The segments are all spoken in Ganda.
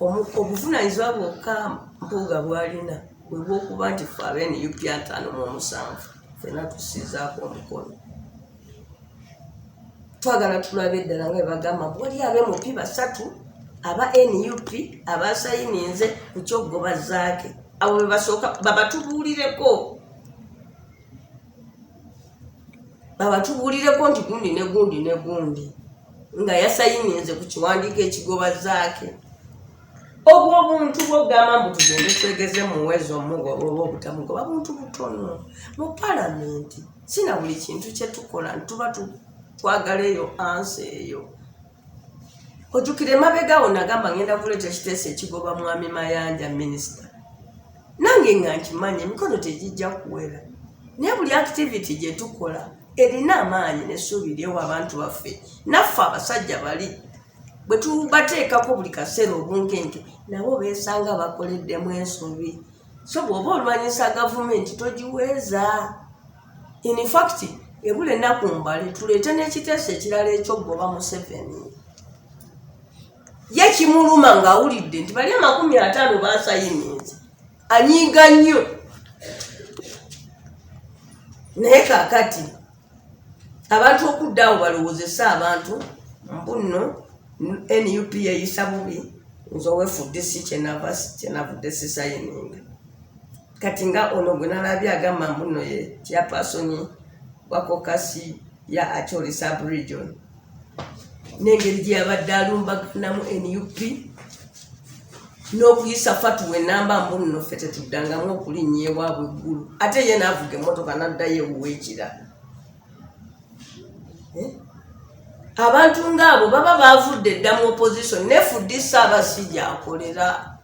Obuvunaanyizibwa bwokka Mpuuga bw'alina bwe bw'okuba nti ffe aba NUP 57 ffenna tussizaako omukono. Twagala tulabe ddala nga bwe bagamba mbu waliyo aba MP basatu aba NUP abasayininze ku ky'okugoba Zaake. Abo be basooka babatubuulireko. Babatubuulireko nti gundi ne gundi ne gundi nga yasayininze ku kiwandiiko ekigoba Zaake. Obwo obuntu bw'ogamba mbu tugende twegeze muwezi omugoba oba obutamugoba buntu butono. Mu palamenti si na buli kintu kye tukola nti tuba twagala eyo ansa eyo. Ojjukira emabega awo nagamba ngenda kuleeta ekiteeso ekigoba Mwami Mayanja minisita. Nange nga nkimanyi emikono tegijja kuwera, naye buli activity gye tukola erina amaanyi n'essuubi lyewa abantu baffe. Naffe abasajja bali bwe tubateekako buli kaseera obunkenke nabo beesanga bakoleddemu ensobi. So bw'oba olwanyisa gavumenti togiweeza. In fact ebula ennaku mbale tuleete n'ekiteeso ekirala eky'okugoba Museveni. Ye kimuluma ng'awulidde nti bali 50 basayininze, anyiiga nnyo. Naye kaakati abantu okudda awo balowoozese abantu mbu nno NUP yeyisa bubi, nze owe FDC kyenavudde sisayininga. Kati nga ono gwe nalabye agamba mbu nno ye chairperson wa caucus ya Acholi sub-region, n'engeri gye yabadde alumbaganamu NUP n'okuyisa fatuwa enamba mbu nno ffe tetuddangamu okulinnya ewaabwe eggulu, ate ye n'avuga emmotoka n'addayo ewuwe ekira. Abantu ng'abo baba baavudde dda mu opposition ne FDC aba si gy'akolera.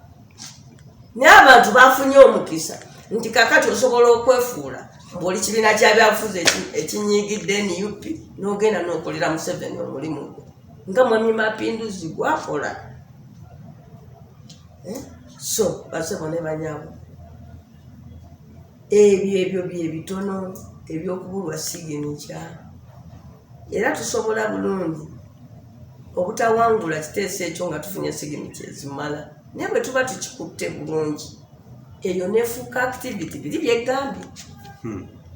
Naye abantu bafunye omukisa nti kakati osobola okwefuula ng'oli kibiina kya byabufuzi ekinyiigidde NUP n'ogenda n'okolera Museveni omulimu gwe nga Mwami Mapinduzi gwakola. So basebo ne banyabo, ebyo ebyo bye bitono eby'okubulwa siginikya. Era tusobola bulungi obutawangula kiteeso ekyo nga tufunye siginikya ezimala, naye bwe tuba tukikutte bulungi eyo nefuuka activity biri byegambye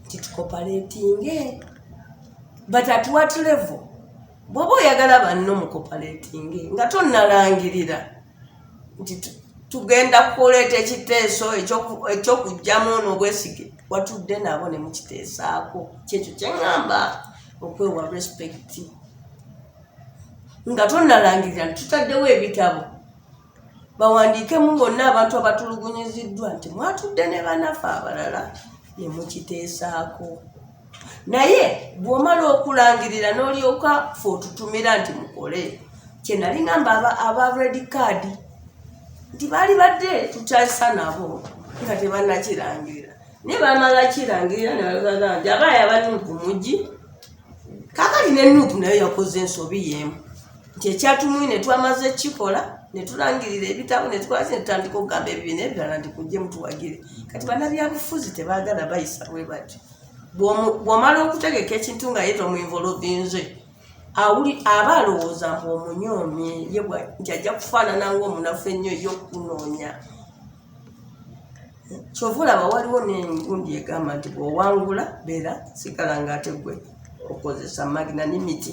nti tukoperatinge, but at what level? Bw'oba oyagala banno mukoperatinge nga tonnalangirira nti tugenda kuleeta ekiteeso eky'okuggyamu ono obwesige, watudde nabo ne mukiteesaako. Kyekyo kye ŋŋamba okwewa respect nga tonnalangirira nti tutaddewo ebitabo bawandiikemu bonna abantu abatulugunyiziddwa nti mwatudde ne bannaffe abalala ne mukiteesaako. Naye bw'omala okulangirira n'olyoka ffe otutumira nti mukole, kye nali ŋŋamba aba red card nti baali badde tukyasa nabo nga tebannakirangirira, naye bamala kirangirira ne bagamba nti abaaya aba NUP mugi. Kaakati ne NUP nayo yakoze ensobi y'emu nti ekyatumwine twamaze kikola ne tulangirira ebitabo ne tukola ki ne tutandika okugamba ebibiina ebirala nti kujje mutuwagire. Kati bannabyabufuzi tebaagala bayisa bwe batyo. Bw'omala okutegeka ekintu nga ye tomuinvolvinze, aba alowooza mbu omunyoomye, ye nti ajja kufaanana ng'omunafu ennyo ye okukunoonya. Kyova olaba waliwo n'engundi egamba nti bw'owangula beera sigala ng'ate gwe okozesa magnanimity,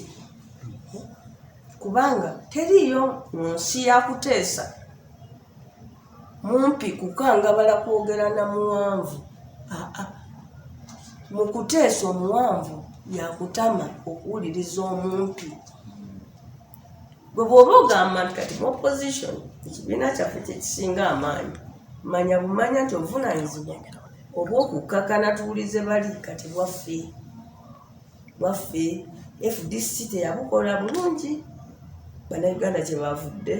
kubanga teriiyo mu nsi ya kuteesa mumpi kukangabala kwogera na muwanvu. Aa, mu kuteesa omuwanvu yakutama okuwuliriza omumpi. Gwe bw'oba ogamba nti kati mu opposition ekibiina kyaffe kye kisinga amaanyi, manya bumanya nti obuvunaanyizibwa obw'okukkakana tuwulize bali kati bwaffe. Bwaffe FDC teyabukola bulungi, bannayuganda kye bavudde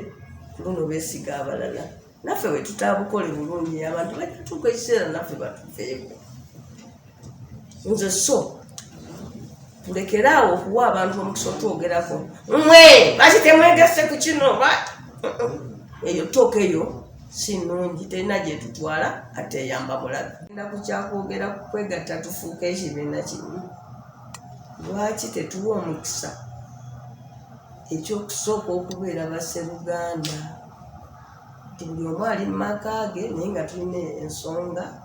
ku luno beesiga abalala. Naffe bwe tutaabukole bulungi abantu bajja tuuka ekiseera naffe batuveeko. Nze so tulekere awo okuwa abantu omukisa otwogerako, mmwe lwaki temwegasse ku kino? Eyo tooka eyo si nnungi, terina gye tutwala ate eyamba mulabe. Genda ku kyakwogera ku kwegatta tufuuke ekibiina kimu. Lwaki tetuwa omukisa ekyokusooka okubeera basseruganda? Nti buli omu ali mu maka ge, naye nga tulina ensonga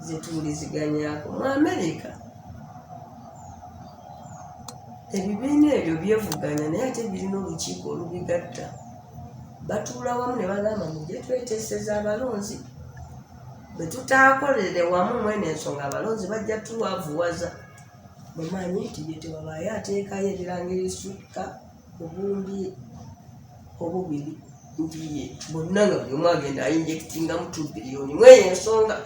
zetuwuliziganyako. Mu Amerika ebibiina ebyo byevuganya, naye ate birina olukiiko olubigatta. Batuula wamu ne bagamba, "Mujje tweteeseza abalonzi. Bwe tutaakolere wamu mwene ensonga, abalonzi bajja tuwavuwaza." Mumanyi nti bye tewabaayo ateekayo ebirango ebisukka obuwumbi 2, nti ye bonna nga buli omu agenda ainjectingamu 2 biliyoni mweyo ensonga.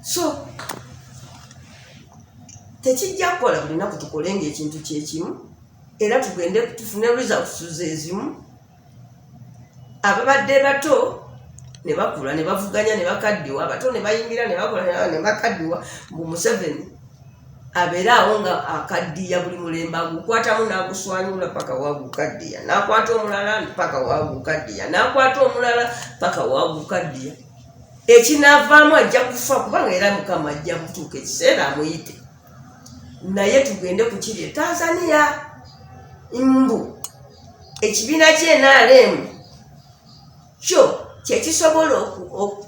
So tekijja kukola buli naku tukole nga ekintu kyekimu, era tugende tufune results zezimu. Ababadde bato ne bakula ne bavuganya ne bakaddiwa, abato ne bayingira ne bakula ne bakaddiwa. Mbu Museveni abeere awo nga akaddiya, buli mulembe agukwatamu n'aguswanyula paka wagukaddiya, n'akwata omulala paka wagukaddiya, n'akwata omulala paka wagukaddiya. Ekinaavaamu ajja kufa, kubanga era Mukama ajja kutuuka ekiseera amuyite. Naye tugende ku kiri e Tanzania, mbu ekibiina ky'NRM kyo kyekisobola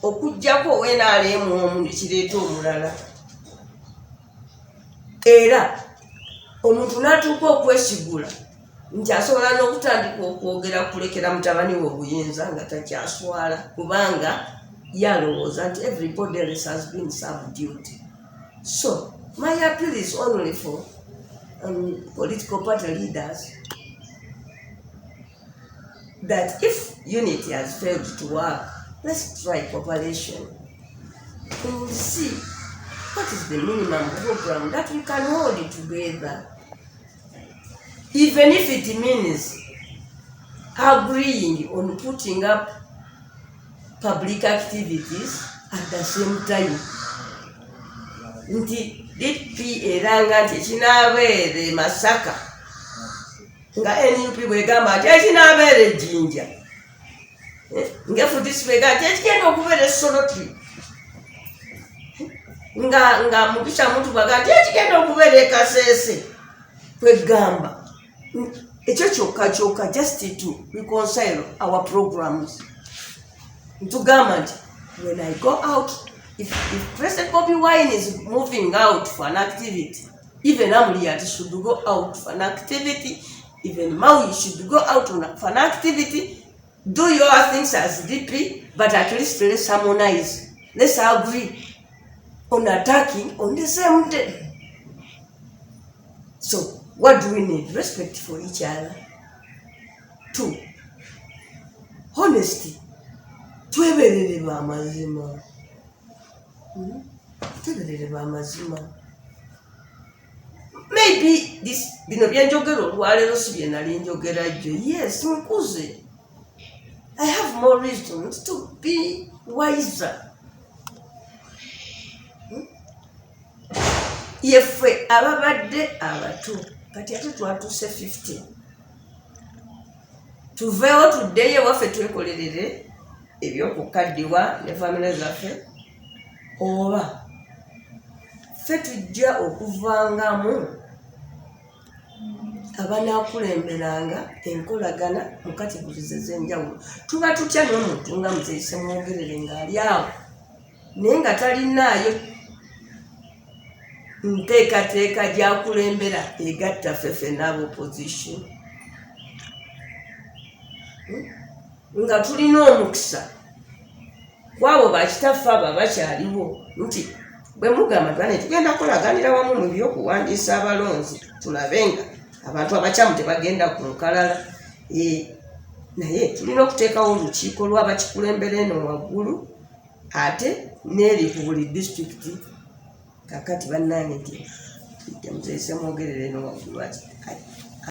okugjako owa NRM omu nekireeta omulala, era omuntu n'atuuka okwesigula nti asobola n'okutandika okwogera kulekera mutabani we obuyinza nga takyaswala, kubanga yalowooza nti everybody else has been served duty. So my appeal is only for political party leaders that if unity has failed to work, let's try cooperation. We will see what is the minimum program that we can hold together, even if it means agreeing on putting up public activities at the same time. Nti DP eranga nti ekinaabeera e Masaka, nga NUP bwegamba nti ekinaabeera ejjinja, nga FDC bwegamba nti ekigenda okubeera eSoroti, nga Mugisha Muntu bwaga nti ekigenda okubeera eKaseese. Kwegamba ekyo kyokka kyokka, just to reconcile our programs. Ntugamba nti when I go out, if President Bobi Wine is moving out for an activity, even Amuriat should go out for an activity, even Maui should go out for an activity. Do your things as DP, but at least let's harmonize, let's agree on attacking on the same day. So what do we need? Respect for each other. Two, honesty. Tweberere bamazima. Tweberere bamazima. Maybe this, bino byenjogera olwaleero si bye nali njogera jjo. Yes, nkuze. I have more reasons to be wiser. Yeffe ababadde abato, kati ate twatuuse 50. Tuveewo tuddeyo ewaffe twekolerere ebyokukaddiwa ne famire zaffe, oba ffe tujja okuvangamu abanaakulemberanga enkolagana mu categories ez'enjawulo? Tuba tutya n'omuntu nga Muzeeyi Ssemwogerere ng'ali awo, naye nga talinaayo nteekateeka gyakulembera egatta ffe ffenna aba opposition? Nga tulina omukisa kwabo bakitaffe abo abakyaliwo, nti bwe mugamba tbane tugenda kukolaganira wamu mu byokuwandiisa abalonzi, tulabe nga abantu abakyamu tebagenda ku nkalala. Naye tulina okuteekawo olukiiko lw'abakikulembera eno waggulu, ate n'eri ku buli disitulikiti. Kakati bannange, nti Muzeeyi Ssemwogerere eno waggulu